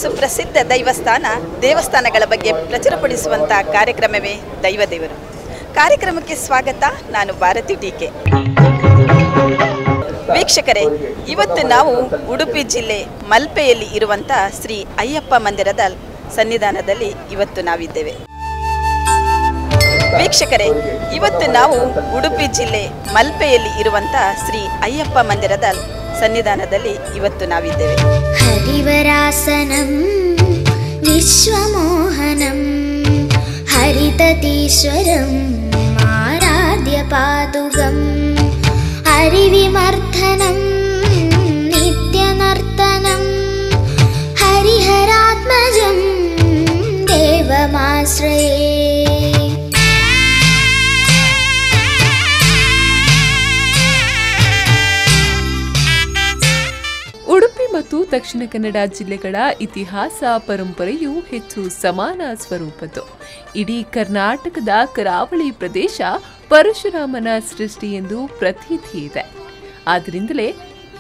ಸುಪ್ರಸಿದ್ಧ ದೈವಸ್ಥಾನ ದೇವಸ್ಥಾನಗಳ ಬಗ್ಗೆ ಪ್ರಚುರಪಡಿಸುವಂತಹ ಕಾರ್ಯಕ್ರಮವೇ ದೈವದೇವರು. ಕಾರ್ಯಕ್ರಮಕ್ಕೆ ಸ್ವಾಗತ. ನಾನು ಭಾರತಿ ಡಿಕೆ. ವೀಕ್ಷಕರೇ, ಇವತ್ತು ನಾವು ಉಡುಪಿ ಜಿಲ್ಲೆ ಮಲ್ಪೆಯಲ್ಲಿ ಇರುವಂಥ ಶ್ರೀ ಅಯ್ಯಪ್ಪ ಮಂದಿರದ ಸನ್ನಿಧಾನದಲ್ಲಿ ಇವತ್ತು ನಾವಿದ್ದೇವೆ. ವೀಕ್ಷಕರೇ, ಇವತ್ತು ನಾವು ಉಡುಪಿ ಜಿಲ್ಲೆ ಮಲ್ಪೆಯಲ್ಲಿ ಇರುವಂಥ ಶ್ರೀ ಅಯ್ಯಪ್ಪ ಮಂದಿರದ ಸನ್ನಿಧಾನದಲ್ಲಿ ಇವತ್ತು ನಾವಿದ್ದೇವೆ. ಹರಿವರಾಸನಂ ವಿಶ್ವಮೋಹನಂ ಹರಿತತೀಶ್ವರಂ ಆರಾಧ್ಯ ಪಾದುಗಂ ಹರಿವಿಮರ್ಧನಂ ನಿತ್ಯನರ್ತನಂ ಹರಿಹರಾತ್ಮಜಂ ದೇವಮಾಶ್ರಯೇ. ಉಡುಪಿ ಮತ್ತು ದಕ್ಷಿಣ ಕನ್ನಡ ಜಿಲ್ಲೆಗಳ ಇತಿಹಾಸ ಪರಂಪರೆಯು ಹೆಚ್ಚು ಸಮಾನ ಸ್ವರೂಪದ್ದು. ಇಡೀ ಕರ್ನಾಟಕದ ಕರಾವಳಿ ಪ್ರದೇಶ ಪರಶುರಾಮನ ಸೃಷ್ಟಿ ಎಂದು ಪ್ರತೀತಿ ಇದೆ. ಆದ್ದರಿಂದಲೇ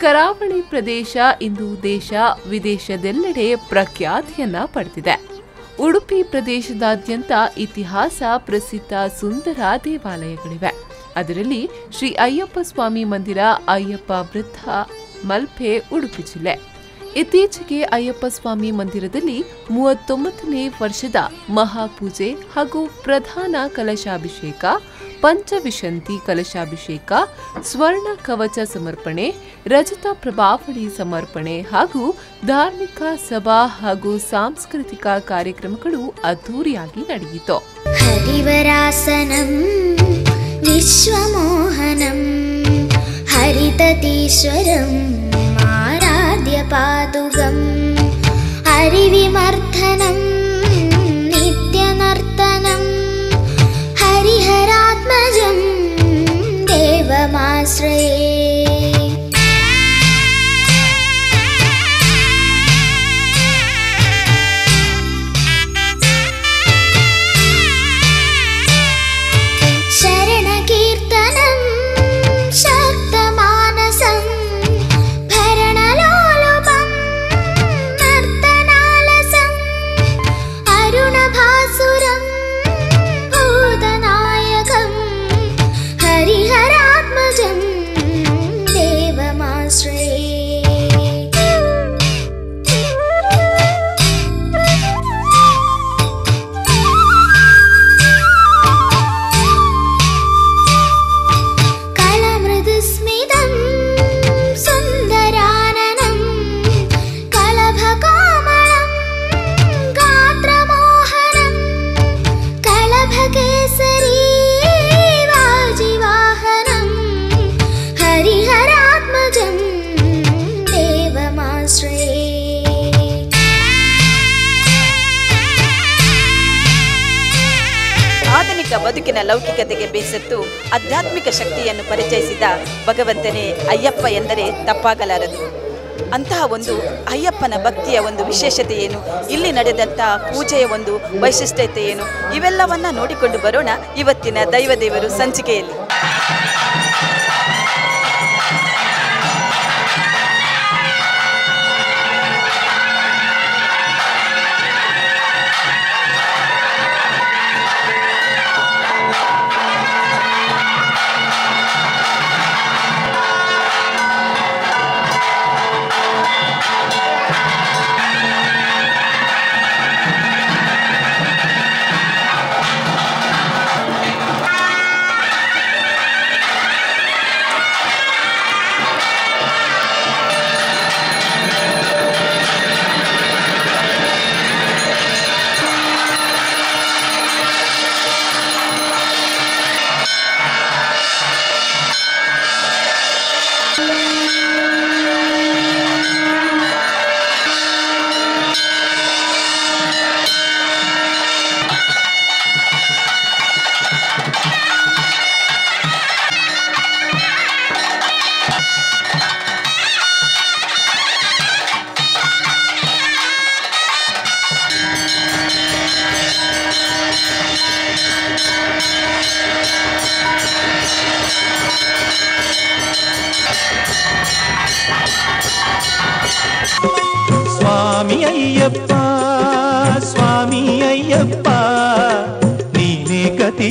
ಕರಾವಳಿ ಪ್ರದೇಶ ಇಂದು ದೇಶ ವಿದೇಶದೆಲ್ಲೆಡೆ ಪ್ರಖ್ಯಾತಿಯನ್ನ ಪಡೆದಿದೆ. ಉಡುಪಿ ಪ್ರದೇಶದಾದ್ಯಂತ ಇತಿಹಾಸ ಪ್ರಸಿದ್ಧ ಸುಂದರ ದೇವಾಲಯಗಳಿವೆ. ಅದರಲ್ಲಿ ಶ್ರೀ ಅಯ್ಯಪ್ಪ ಸ್ವಾಮಿ ಮಂದಿರ, ಅಯ್ಯಪ್ಪ ವೃತ್ತ, ಮಲ್ಪೆ, ಉಡುಪಿ ಜಿಲ್ಲೆ. ಇತ್ತೀಚೆಗೆ ಅಯ್ಯಪ್ಪ ಸ್ವಾಮಿ ಮಂದಿರದಲ್ಲಿ 39ನೇ ವರ್ಷದ ಮಹಾಪೂಜೆ ಹಾಗೂ ಪ್ರಧಾನ ಕಲಶಾಭಿಷೇಕ, ಪಂಚವಿಶಂತಿ ಕಲಶಾಭಿಷೇಕ, ಸ್ವರ್ಣ ಕವಚ ಸಮರ್ಪಣೆ, ರಜತ ಪ್ರಭಾವಳಿ ಸಮರ್ಪಣೆ ಹಾಗೂ ಧಾರ್ಮಿಕ ಸಭಾ ಹಾಗೂ ಸಾಂಸ್ಕೃತಿಕ ಕಾರ್ಯಕ್ರಮಗಳು ಅದ್ದೂರಿಯಾಗಿ ನಡೆಯಿತು. ಹರಿವರಾಸನಂ ವಿಶ್ವಮೋಹನಂ ಹರಿತತೀಶ್ವರಂ ಆರಾಧ್ಯ ಪಾದುಗಂ ಹರಿವಿಮರ್ಧನಂ ನಿತ್ಯನರ್ತನಂ ಹರಿಹರಾತ್ಮಜಂ ದೇವಮಾಶ್ರಯೇ. ಶರಣಕೀರ್ತನಂ ಶಕ್ತಮಾನಸಂ ಭರಣಲೋಲುಪಂ ನರ್ತನಾಲಸಂ ಅರುಣಭಾಸುರಂ ಭೂತನಾಯಕಂ ಹರಿಹರಾತ್ಮಜಂ ದೇವಮಾಶ್ರಯೇ. ಕಳಮೃದುಸ್ಮಿತಂ ಸುಂದರಾನನಂ ಕಲಭಕೋಮಳಂ ಗಾತ್ರಮೋಹನಂ ಕಲಭಕೇಸರಿ ವಾಜಿವಾಹನಂ ಹರಿಹರಾತ್ಮಜಂ ದೇವಮಾಶ್ರಯೇ. ಆಧುನಿಕ ಬದುಕಿನ ಲೌಕಿಕತೆಗೆ ಬೇಸತ್ತು ಆಧ್ಯಾತ್ಮಿಕ ಶಕ್ತಿಯನ್ನು ಪರಿಚಯಿಸಿದ ಭಗವಂತನೇ ಅಯ್ಯಪ್ಪ ಎಂದರೆ ತಪ್ಪಾಗಲಾರದು. ಅಂತಹ ಒಂದು ಅಯ್ಯಪ್ಪನ ಭಕ್ತಿಯ ಒಂದು ವಿಶೇಷತೆ ಏನು, ಇಲ್ಲಿ ನಡೆದಂತಹ ಪೂಜೆಯ ಒಂದು ವೈಶಿಷ್ಟ್ಯತೆ ಏನು, ಇವೆಲ್ಲವನ್ನ ನೋಡಿಕೊಂಡು ಬರೋಣ ಇವತ್ತಿನ ದೈವದೇವರು ಸಂಚಿಕೆಯಲ್ಲಿ.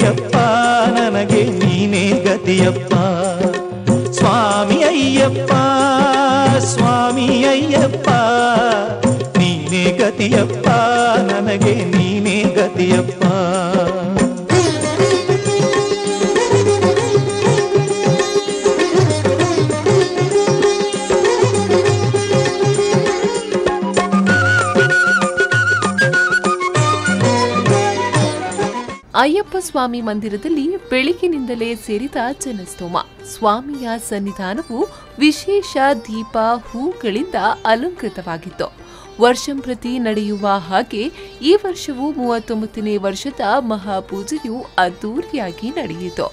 ಗತಿಯಪ್ಪ, ನನಗೆ ನೀನೇ ಗತಿಯಪ್ಪ. ಸ್ವಾಮಿ ಅಯ್ಯಪ್ಪ, ಸ್ವಾಮಿ ಅಯ್ಯಪ್ಪ, ನೀನೇ ಗತಿಯಪ್ಪ, ನನಗೆ ನೀನೇ ಗತಿಯಪ್ಪ. ಅಯ್ಯಪ್ಪ ಸ್ವಾಮಿ ಮಂದಿರದಲ್ಲಿ ಬೆಳಗಿನಿಂದಲೇ ಸೇರಿದ ಜನಸ್ತೋಮ. ಸ್ವಾಮಿಯ ಸನ್ನಿಧಾನವು ವಿಶೇಷ ದೀಪ ಹೂಗಳಿಂದ ಅಲಂಕೃತವಾಗಿತ್ತು. ವರ್ಷಂಪ್ರತಿ ನಡೆಯುವ ಹಾಗೆ ಈ ವರ್ಷವೂ 39ನೇ ವರ್ಷದ ಮಹಾಪೂಜೆಯು ಅದ್ದೂರಿಯಾಗಿ ನಡೆಯಿತು.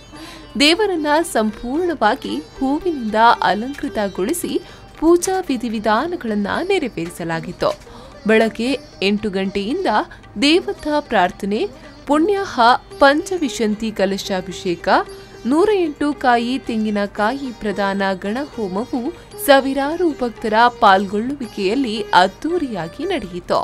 ದೇವರನ್ನ ಸಂಪೂರ್ಣವಾಗಿ ಹೂವಿನಿಂದ ಅಲಂಕೃತಗೊಳಿಸಿ ಪೂಜಾ ವಿಧಿವಿಧಾನಗಳನ್ನು ನೆರವೇರಿಸಲಾಗಿತ್ತು. ಬೆಳಗ್ಗೆ 8 ಗಂಟೆಯಿಂದ ದೇವತಾ ಪ್ರಾರ್ಥನೆ, ಪುಣ್ಯಾಹ, ಪಂಚವಿಶಂತಿ ಕಲಶಾಭಿಷೇಕ, 108 ಕಾಯಿ ತೆಂಗಿನಕಾಯಿ ಪ್ರದಾನ ಗಣಹೋಮವು ಸಾವಿರಾರು ಭಕ್ತರ ಪಾಲ್ಗೊಳ್ಳುವಿಕೆಯಲ್ಲಿ ಅದ್ದೂರಿಯಾಗಿ ನಡೆಯಿತು.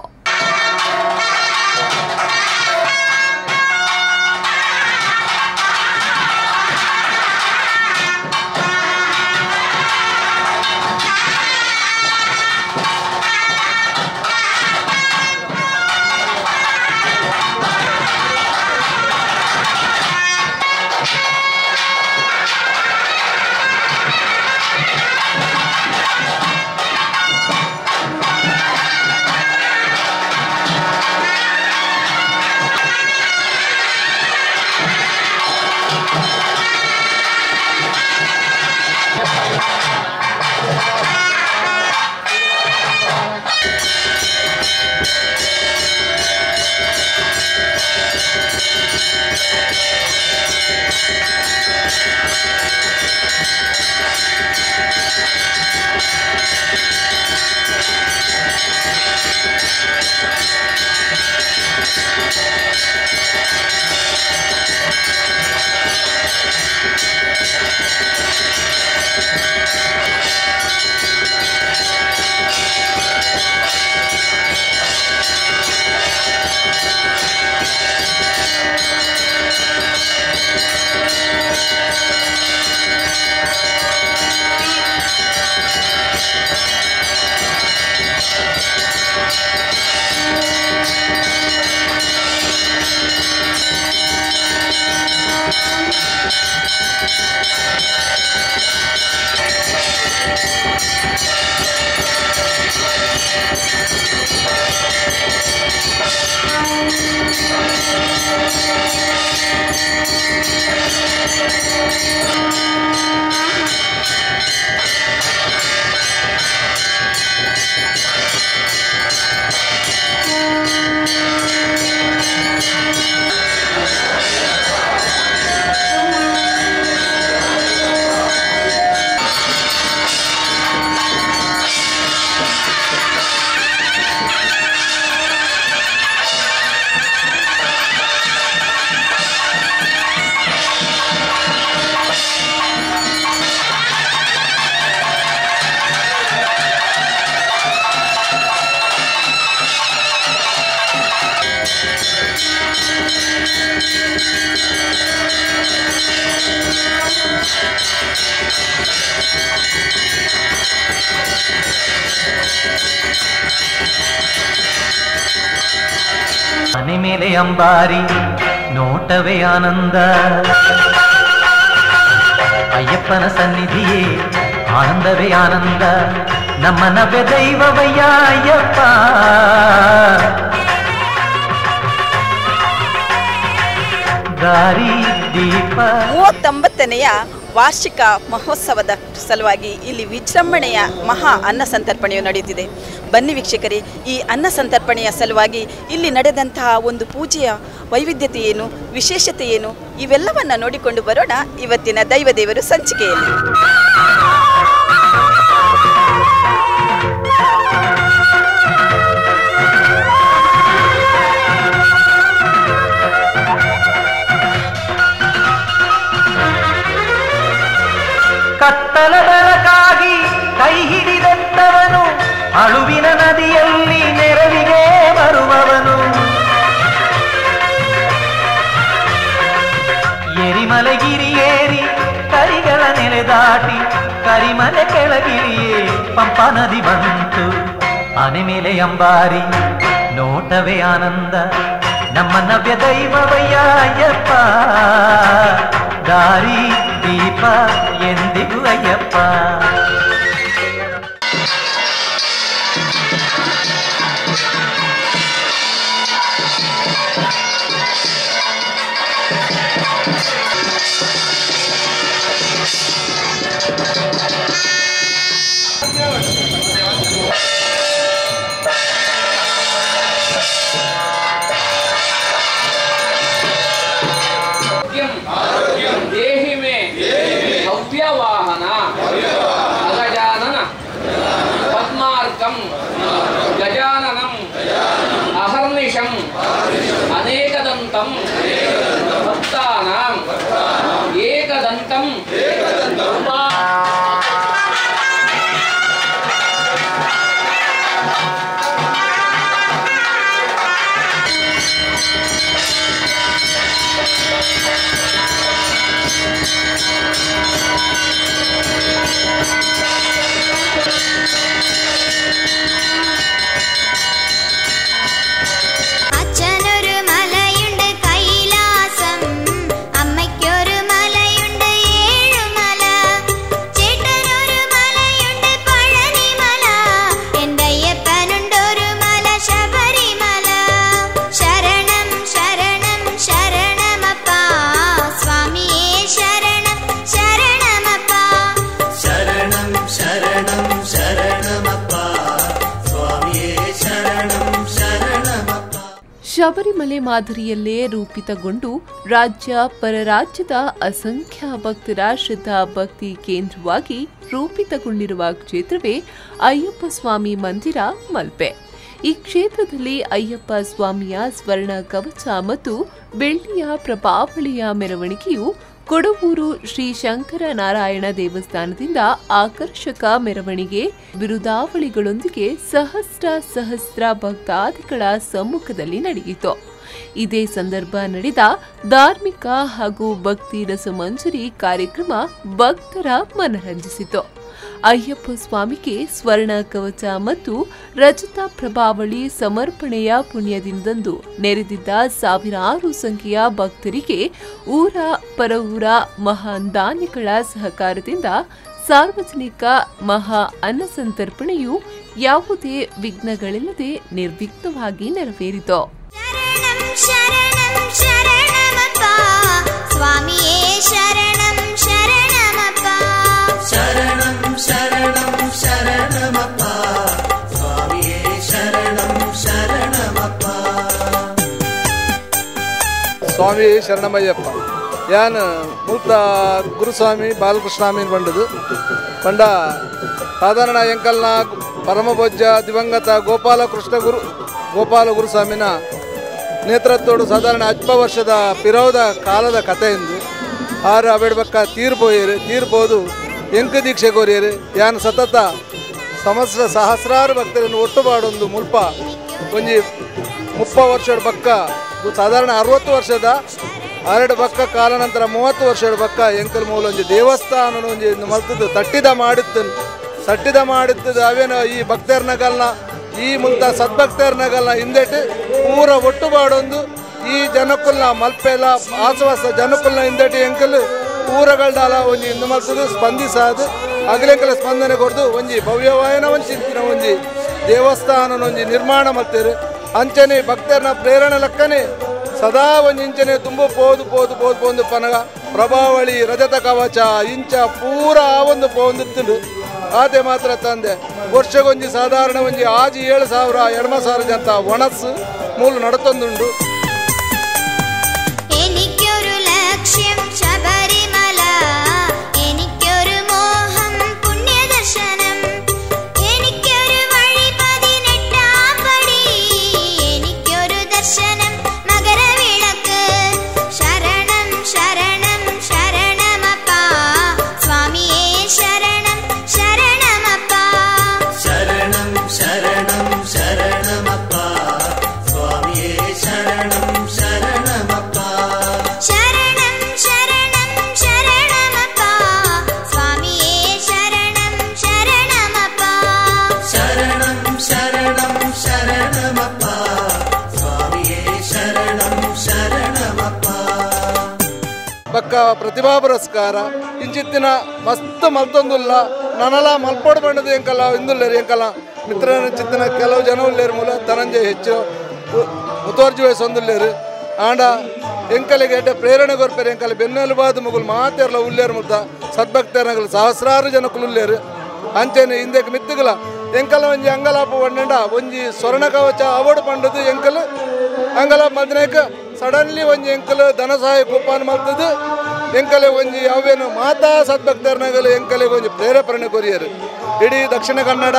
ಮನೆ ಮೇಲೆ ಅಂಬಾರಿ ನೋಟವೇ ಆನಂದ, ಅಯ್ಯಪ್ಪನ ಸನ್ನಿಧಿಯೇ ಆನಂದವೇ ಆನಂದ, ನಮ್ಮ ನವ್ಯ ದೈವವಯ್ಯ ಅಯ್ಯಪ್ಪ. ದಾರಿ ದೀಪ. 39ನೆಯ ವಾರ್ಷಿಕ ಮಹೋತ್ಸವದ ಸಲುವಾಗಿ ಇಲ್ಲಿ ವಿಜೃಂಭಣೆಯ ಮಹಾ ಅನ್ನ ಸಂತರ್ಪಣೆಯು ನಡೆಯುತ್ತಿದೆ. ಬನ್ನಿ ವೀಕ್ಷಕರೇ, ಈ ಅನ್ನ ಸಂತರ್ಪಣೆಯ ಸಲುವಾಗಿ ಇಲ್ಲಿ ನಡೆದಂತಹ ಒಂದು ಪೂಜೆಯ ವೈವಿಧ್ಯತೆ ಏನು, ವಿಶೇಷತೆ ಏನು, ಇವೆಲ್ಲವನ್ನು ನೋಡಿಕೊಂಡು ಬರೋಣ ಇವತ್ತಿನ ದೈವದೇವರು ಸಂಚಿಕೆಯಲ್ಲಿ. ಕತ್ತಲ ಬೆಳಕಾಗಿ ಕೈ ಹಿಡಿದಂತವನು, ಅಳುವಿನ ನದಿಯಲ್ಲಿ ನೆರವಿಗೆ ಬರುವವನು. ಶಬರಿಮಲೆಗಿರಿಯೇರಿ ಕರಿಗಳ ನೆಲೆ ದಾಟಿ ಕರಿಮಲೆ ಕೆಳಗಿಳಿಯೇ ಪಂಪಾ ನದಿ ಬಂತು. ಆನೆ ಮೇಲೆ ಅಂಬಾರಿ ನೋಟವೇ ಆನಂದ, ನಮ್ಮ ನವ್ಯ ದೈವವಯ್ಯ ಅಯ್ಯಪ್ಪ, ದಾರಿ ದೀಪ ಎಂದಿಗೂ ಅಯ್ಯಪ್ಪ. ಗಜಾನನಂ ಅಹರ್ನಿಶಂ ಅನೇಕದಂತಂ ಭಕ್ತಾನಾಂ ಏಕದಂತಂ അച്ഛനൊരു മലയുണ്ട് കൈലാസം, അമ്മയ്ക്കൊരു മലയുണ്ട് ഏഴുമല, ചേട്ടനൊരു മലയുണ്ട് പഴനിമല, എൻ്റെ അയ്യപ്പനുണ്ടൊരു മല ശബരിമല. ശരണം ശരണം ശരണമപ്പാ സ്വാമിയേ ശരണം ശരണമപ്പാ. ശരണം ശരണം ശരണമപ്പാ സ്വാമിയേ ശരണം ശരണമപ്പാ. ಶಬರಿಮಲೆ ಮಾದರಿಯಲ್ಲೇ ರೂಪಿತಗೊಂಡು ರಾಜ್ಯ ಪರರಾಜ್ಯದ ಅಸಂಖ್ಯ ಭಕ್ತರ ಶ್ರದ್ಧಾ ಭಕ್ತಿ ಕೇಂದ್ರವಾಗಿ ರೂಪಿತಗೊಂಡಿರುವ ಕ್ಷೇತ್ರವೇ ಅಯ್ಯಪ್ಪ ಸ್ವಾಮಿ ಮಂದಿರ ಮಲ್ಪೆ. ಈ ಕ್ಷೇತ್ರದಲ್ಲಿ ಅಯ್ಯಪ್ಪ ಸ್ವಾಮಿಯ ಸ್ವರ್ಣ ಕವಚ ಮತ್ತು ಬೆಳ್ಳಿಯ ಪ್ರಭಾವಳಿಯ ಮೆರವಣಿಗೆಯು ಕೊಡವೂರು ಶ್ರೀ ಶಂಕರ ನಾರಾಯಣ ದೇವಸ್ಥಾನದಿಂದ ಆಕರ್ಷಕ ಮೆರವಣಿಗೆ ಬಿರುದಾವಳಿಗಳೊಂದಿಗೆ ಸಹಸ್ರ ಸಹಸ್ರ ಭಕ್ತಾದಿಗಳ ಸಮ್ಮುಖದಲ್ಲಿ ನಡೆಯಿತು. ಇದೇ ಸಂದರ್ಭ ನಡೆದ ಧಾರ್ಮಿಕ ಹಾಗೂ ಭಕ್ತಿ ರಸಮಂಜರಿ ಕಾರ್ಯಕ್ರಮ ಭಕ್ತರ ಮನರಂಜಿಸಿತು. ಅಯ್ಯಪ್ಪ ಸ್ವಾಮಿಗೆ ಸ್ವರ್ಣ ಕವಚ ಮತ್ತು ರಜತ ಪ್ರಭಾವಳಿ ಸಮರ್ಪಣೆಯ ಪುಣ್ಯದಿನದಂದು ನೆರೆದಿದ್ದ ಸಾವಿರಾರು ಸಂಖ್ಯೆಯ ಭಕ್ತರಿಗೆ ಊರ ಪರವೂರ ಮಹಾನ್ ದಾನಿಗಳ ಸಹಕಾರದಿಂದ ಸಾರ್ವಜನಿಕ ಮಹಾ ಅನ್ನಸಂತರ್ಪಣೆಯು ಯಾವುದೇ ವಿಘ್ನಗಳಿಲ್ಲದೆ ನಿರ್ವಿಘ್ನವಾಗಿ ನೆರವೇರಿತು. ಶರಣಂ ಶರಣಂ ಶರಣಮಪ್ಪಾ ಸ್ವಾಮಿಯೇ ಶರಣಂ ಶರಣಮಪ್ಪಾ. ಶರಣಂ ಶರಣಂ ಶರಣಮಪ್ಪಾ ಸ್ವಾಮಿಯೇ ಶರಣಂ ಶರಣಮಪ್ಪಾ. ಸ್ವಾಮಿ ಶರಣಮಯ್ಯಪ್ಪ. ಯಾನ್ ಮೂಲ ಗುರುಸ್ವಾಮಿ ಬಾಲಕೃಷ್ಣಾಮೀನ್ ಬಂಡದು ಪಂಡ ಸಾಧಾರಣ ಎಂಕಲ್ನ ಪರಮಪೂಜ್ಯ ದಿವಂಗತ ಗೋಪಾಲಕೃಷ್ಣ ಗುರು ಗೋಪಾಲ ಗುರುಸ್ವಾಮಿನ ನೇತೃತ್ವಡು ಸಾಧಾರಣ ಅಲ್ಪ ವರ್ಷದ ಪಿರೌದ ಕಾಲದ ಕಥೆಯಿಂದ ಆರು ಅಬೇಡ್ಬಕ್ಕ ತೀರ್ಪೋಯರು ತೀರ್ಬೋದು ಎಂಕ ದೀಕ್ಷೆ ಕೋರಿಯರು. ಯಾನ್ ಸತತ ಸಮಸ್ತ ಸಹಸ್ರಾರು ಭಕ್ತರನ್ನು ಒಟ್ಟು ಮಾಡೊಂದು ಮುಲ್ಪ ಒಂಜಿ 30 ವರ್ಷದ ಬಕ್ಕ ಸಾಧಾರಣ 60 ವರ್ಷದ 2 ಬಕ್ಕ ಕಾಲ ನಂತರ 30 ವರ್ಷದ ಬಕ್ಕ ಎಂಕಲ್ ಮೂಲ ಒಂಜಿ ದೇವಸ್ಥಾನ ಒಂಜಿ ಮಲ್ತದ್ದು ತಟ್ಟಿದ ಮಾಡಿತ್ತು ತಟ್ಟಿದ ಮಾಡಿತ್ತದ ಅವೇನು ಈ ಭಕ್ತರ್ನಗಲ್ನ ಈ ಮುಂತ ಸದ್ಭಕ್ತರ್ನಗಲ್ನ ಹಿಂದೆಟ್ಟು ಪೂರ ಒಟ್ಟು ಮಾಡೊಂದು ಈ ಜನಕ್ಕುಲ್ನ ಮಲ್ಪೆಲ ಆಸವಾಸ ಜನಕ್ಕುಲ್ನ ಹಿಂದೆಟ್ಟು ಎಂಕಲ್ ಪೂರಗಳ್ದಾಲ ಒಂಜಿ ಇಂದು ಮಲ್ತದ್ದು ಸ್ಪಂದಿಸಾದು ಅಗಲೆಂಕಲ ಸ್ಪಂದನೆ ಕೊಡ್ದು ಒಂಜಿ ಭವ್ಯವಾಯನ ಒಂಜಿ ಒಂಜಿ ದೇವಸ್ಥಾನ ಒಂಜಿ ನಿರ್ಮಾಣ ಮಲ್ತೇರು. ಅಂಚನೆ ಭಕ್ತರನ್ನ ಪ್ರೇರಣೆ ಲಕ್ಕನೆ ಸದಾ ಒಂಜಿ ಇಂಚನೆ ತುಂಬ ಪೋದು ಪೋದು ಪೋದು ಪೋಂದು ಪನಗ ಪ್ರಭಾವಳಿ ರಜತ ಕವಚ ಇಂಚ ಪೂರ ಆ ಒಂದು ಪೋಂದಿತ್ತು ಆತೆ ಮಾತ್ರ ತಂದೆ ವರ್ಷಗೊಂಜಿ ಸಾಧಾರಣ ಒಂಜಿ ಆಜಿ 7 ಸಾವಿರ 2 ಸಾವಿರ ಜನ ಒಣಸ್ಸು ಮೂಲ ನಡತೊಂದುಂಡು. എനിക്കൊരു ലക്ഷ്യം ശബരിമല, എനിക്കൊരു മോഹം പുണ്യദർശനം, എനിക്കൊരു വഴി 18 പടി, എനിക്കൊരു ദർശനം മകരവിളക്ക്. ശരണം ശരണം ശരണമപ്പാ സ്വാമിയേ ശരണം ശരണമപ്പാ. ശരണം ശരണം ശരണമപ്പാ സ്വാമിയേ ശരണം. ಬೊಕ್ಕ ಪ್ರತಿಭಾ ಪುರಸ್ಕಾರ ಇಂಚಿತ್ತಿನ ಮಸ್ತ್ ಮಲ್ತೊಂದುಲ್ಲ ನನಲ ಮಲ್ಪೋಡು ಬಂಡದು ಎಂಕಲ್ಲ ಇಂದುಲ್ಲೇರು ಎಂಕಲ್ಲ ಮಿತ್ರನ ಚಿತ್ತಿನ ಕೆಲವು ಜನ ಉಲ್ಲೇರು ಮೂಲ ಧನಂಜಯ ಹೆಚ್ಚು ಮುತುವರ್ಜಿ ವಯಸ್ಸೊಂದುಲ್ಲೇರು ಆಂಡ ಎಂಕಲಿಗೆ ಎಡ್ಡೆ ಪ್ರೇರಣೆ ಕೊರ್ಪೇರು ಎಂಕಲೆ ಬೆನ್ನೆಲುಬಾದ ಮುಗುಲು ಮಾತೆರ್ಲ ಉಲ್ಲೇರು ಮುದ್ದ ಸದ್ಭಕ್ತರನಗಲು ಸಹಸ್ರಾರು ಜನಕ್ಕಲು ಉಲ್ಲೇರು ಅಂಚೆನೆ ಇಂದಕ್ಕೆ ಮಿತ್ತುಗಲ ಎಂಕಲ ಒಂಜಿ ಅಂಗಲಾಪು ಒಂಡಂಡ ಒಂಜಿ ಸ್ವರ್ಣ ಕವಚ ಅವಡು ಪಂಡದು ಎಂಕಲು ಅಂಗಲಾಪ ಮಲ್ದಿನಾಕ ಸಡನ್ಲಿ ಒಂಜಿ ಎಂಕಲು ಧನ ಸಹಾಯ ಕೂಪಾನ ಮಲ್ತದು ಎಂಕಲೆ ಒಂಜಿ ಅವೇನು ಮಾತಾ ಸದ್ಭಕ್ತರನಗಲು ಎಂಕಲೆ ಒಂಜಿ ಪ್ರೇರೇಪಣೆ ಕೊರಿಯರು ಇಡೀ ದಕ್ಷಿಣ ಕನ್ನಡ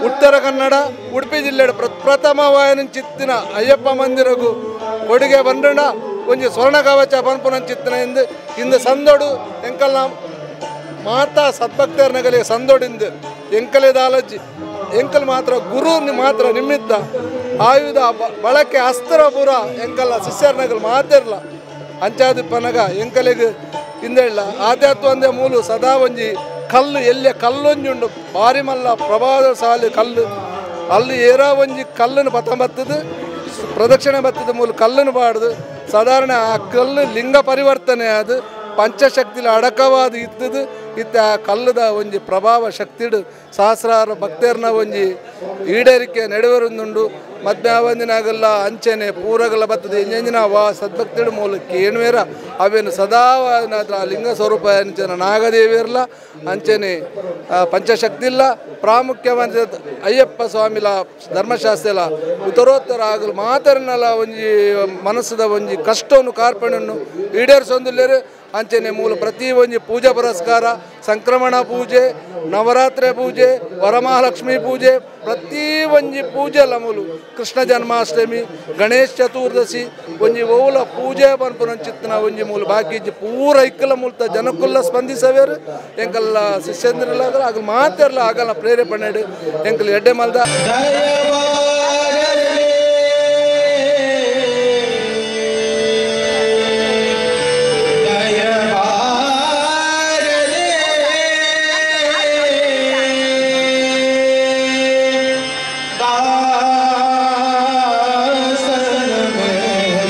ಉತ್ತರ ಕನ್ನಡ ಉಡುಪಿ ಜಿಲ್ಲೆ ಪ್ರಥಮವಾಯನ ಚಿತ್ತಿನ ಅಯ್ಯಪ್ಪ ಮಂದಿರಗು ಕೊಡುಗೆ ಬಂಡಂಡ ಒಂಜಿ ಸ್ವರ್ಣ ಕವಚ ಪನ್ಪುನ ಚಿತ್ತಿನ ಇಂದು ಇಂದು ಸಂದೋಡು ಎಂಕಲ್ನ ಮಾತಾ ಸದ್ಭಕ್ತರನಗಲಿ ಸಂದೋಡಿಂದು ಎಂಕಲೆ ದಾಲಜ್ಜಿ ಎಂಕಲ್ ಮಾತ್ರ ಗುರು ಮಾತ್ರ ನಿಮಿತ್ತ ಆಯುಧ ಬಳಕೆ ಅಸ್ತ್ರ ಪೂರ ಎಂಕಲ್ಲ ಶಿಷ್ಯರ್ನಗಲ್ ಮಾತಿರ್ಲ ಅಂಚಾದಿ ಪನಗ ಎಂಕಲೆಗ್ ಇಂದೆಳ್ಳ ಆಧ್ಯಾತ್ಮ ಅಂದೆ ಮೂಲು ಸದಾ ಒಂಜಿ ಕಲ್ಲು ಎಲ್ಲೆ ಕಲ್ಲೊಂಜುಂಡು ಬಾರಿ ಮಲ್ಲ ಪ್ರಭಾವ ಸಾಲು ಕಲ್ಲು ಅಲ್ಲಿ ಏರಾ ಒಂಜಿ ಕಲ್ಲನ್ನು ಪತ್ತಂಬತ್ತದು ಪ್ರದಕ್ಷಿಣೆ ಬತ್ತದ ಮೂಲು ಕಲ್ಲನ್ನು ಬಾಡ್ದು ಸಾಧಾರಣ ಆ ಕಲ್ಲು ಲಿಂಗ ಪರಿವರ್ತನೆ ಅದು ಪಂಚಶಕ್ತಿಲ ಅಡಕವಾದ ಇತ್ತದು ಇತ್ತ ಆ ಕಲ್ಲದ ಒಂಜಿ ಪ್ರಭಾವ ಶಕ್ತಿಡು ಸಹಸ್ರಾರು ಭಕ್ತರ್ನ ಒಂಜಿ ಈಡೇರಿಕೆ ನೆಡವೇರುಂದುಂಡು ಮಧ್ಯಾವಂದಿನಾಗಲ್ಲ ಅಂಚೆನೆ ಪೂರಗಲ ಬತ್ತದ ಎಂಜೆಂಜಿನ ವಾ ಸದ್ಭಕ್ತಿಡು ಮೂಲ ಕೇಣುವೇರ ಅವೇನು ಸದಾ ಆ ಲಿಂಗ ಸ್ವರೂಪ ಅಂಚೆನ ನಾಗದೇವಿಯರ್ಲ ಅಂಚೆನೆ ಪಂಚಶಕ್ತಿ ಇಲ್ಲ ಪ್ರಾಮುಖ್ಯವಾದ ಅಯ್ಯಪ್ಪ ಸ್ವಾಮಿಲ ಧರ್ಮಶಾಸ್ತ್ರ ಉತ್ತರೋತ್ತರ ಆಗಲು ಮಾತರನ್ನೆಲ್ಲ ಒಂಜಿ ಮನಸ್ಸದ ಒಂಜಿ ಕಷ್ಟವನ್ನು ಕಾರ್ಪಣ್ಯವನ್ನು ಈಡೇರಿಸೊಂದುಲ್ಲೇರು ಅಂಚೆನೆ ಮೂಲ ಪ್ರತಿ ಒಂಜಿ ಪೂಜಾ ಪುರಸ್ಕಾರ ಸಂಕ್ರಮಣ ಪೂಜೆ ನವರಾತ್ರಿ ಪೂಜೆ ವರಮಹಾಲಕ್ಷ್ಮಿ ಪೂಜೆ ಪ್ರತಿ ಒಂಜಿ ಪೂಜೆ ಅಲ್ಲ ಮೂಲು ಕೃಷ್ಣ ಜನ್ಮಾಷ್ಟಮಿ ಗಣೇಶ ಚತುರ್ದಶಿ ಒಂಜಿ ಓಲ ಪೂಜೆ ಪನ್ಪುನಂಚಿತ್ತಿನ ಒಂಜಿ ಮೂಲು ಬಾಕಿ ಪೂರ ಇಕ್ಕಲ ಮೂಲ್ತ ಜನಕ್ಕುಲ್ಲ ಸ್ಪಂದಿಸವೇರು ಎಂಕಲ್ಲ ಶಿಷ್ಯಂದ್ರಲ್ಲ ಆಗ ಮಾತಿರಲ್ಲ ಆಗಲ್ಲ ಪ್ರೇರೇಪಣೆ ಎಂಕಲ್ ಎಡ್ಡೆ ಮಲ್ದ. ಆಸನ ಮೇಲೆ.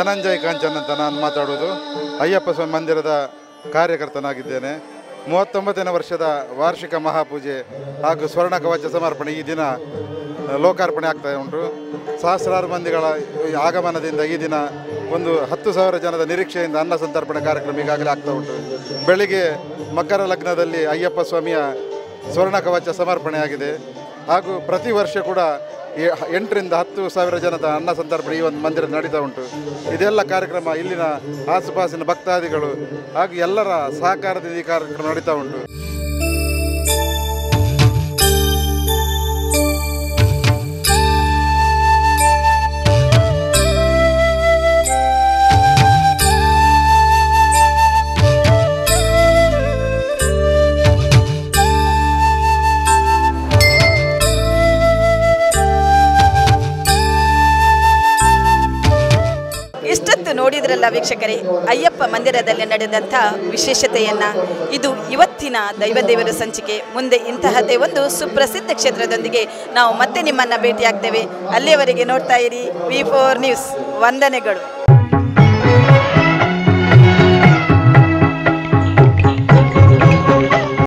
ಧನಂಜಯ್ ಕಾಂಚನ್ ಅಂತ ನಾನು ಮಾತಾಡೋದು. ಅಯ್ಯಪ್ಪ ಸ್ವಾಮಿ ಮಂದಿರದ ಕಾರ್ಯಕರ್ತನಾಗಿದ್ದೇನೆ. 39ನೇ ವರ್ಷದ ವಾರ್ಷಿಕ ಮಹಾಪೂಜೆ ಹಾಗೂ ಸ್ವರ್ಣ ಕವಚ ಸಮರ್ಪಣೆ ಈ ದಿನ ಲೋಕಾರ್ಪಣೆ ಆಗ್ತಾ ಉಂಟು. ಸಹಸ್ರಾರು ಮಂದಿಗಳ ಆಗಮನದಿಂದ ಈ ದಿನ ಒಂದು 10,000 ಜನದ ನಿರೀಕ್ಷೆಯಿಂದ ಅನ್ನ ಸಂತರ್ಪಣೆ ಕಾರ್ಯಕ್ರಮ ಈಗಾಗಲೇ ಆಗ್ತಾ ಉಂಟು. ಬೆಳಿಗ್ಗೆ ಮಕರ ಲಗ್ನದಲ್ಲಿ ಅಯ್ಯಪ್ಪ ಸ್ವಾಮಿಯ ಸ್ವರ್ಣ ಕವಚ ಸಮರ್ಪಣೆಯಾಗಿದೆ. ಹಾಗೂ ಪ್ರತಿ ವರ್ಷ ಕೂಡ 8 ರಿಂದ 10,000 ಜನದ ಅನ್ನ ಸಂತರ್ಪಣೆ ಈ ಒಂದು ಮಂದಿರ ನಡೀತಾ ಉಂಟು. ಇದೆಲ್ಲ ಕಾರ್ಯಕ್ರಮ ಇಲ್ಲಿನ ಆಸುಪಾಸಿನ ಭಕ್ತಾದಿಗಳು ಹಾಗೂ ಎಲ್ಲರ ಸಹಕಾರದಿಂದ ಈ ಕಾರ್ಯಕ್ರಮ ನಡೀತಾ ಉಂಟು. ನೋಡಿದ್ರಲ್ಲ ವೀಕ್ಷಕರೇ, ಅಯ್ಯಪ್ಪ ಮಂದಿರದಲ್ಲಿ ನಡೆದಂಥ ವಿಶೇಷತೆಯನ್ನು. ಇದು ಇವತ್ತಿನ ದೈವದೇವರ ಸಂಚಿಕೆ. ಮುಂದೆ ಇಂತಹದ್ದೇ ಒಂದು ಸುಪ್ರಸಿದ್ಧ ಕ್ಷೇತ್ರದೊಂದಿಗೆ ನಾವು ಮತ್ತೆ ನಿಮ್ಮನ್ನು ಭೇಟಿಯಾಗ್ತೇವೆ. ಅಲ್ಲಿಯವರೆಗೆ ನೋಡ್ತಾ ಇರಿ V4 news. ವಂದನೆಗಳು.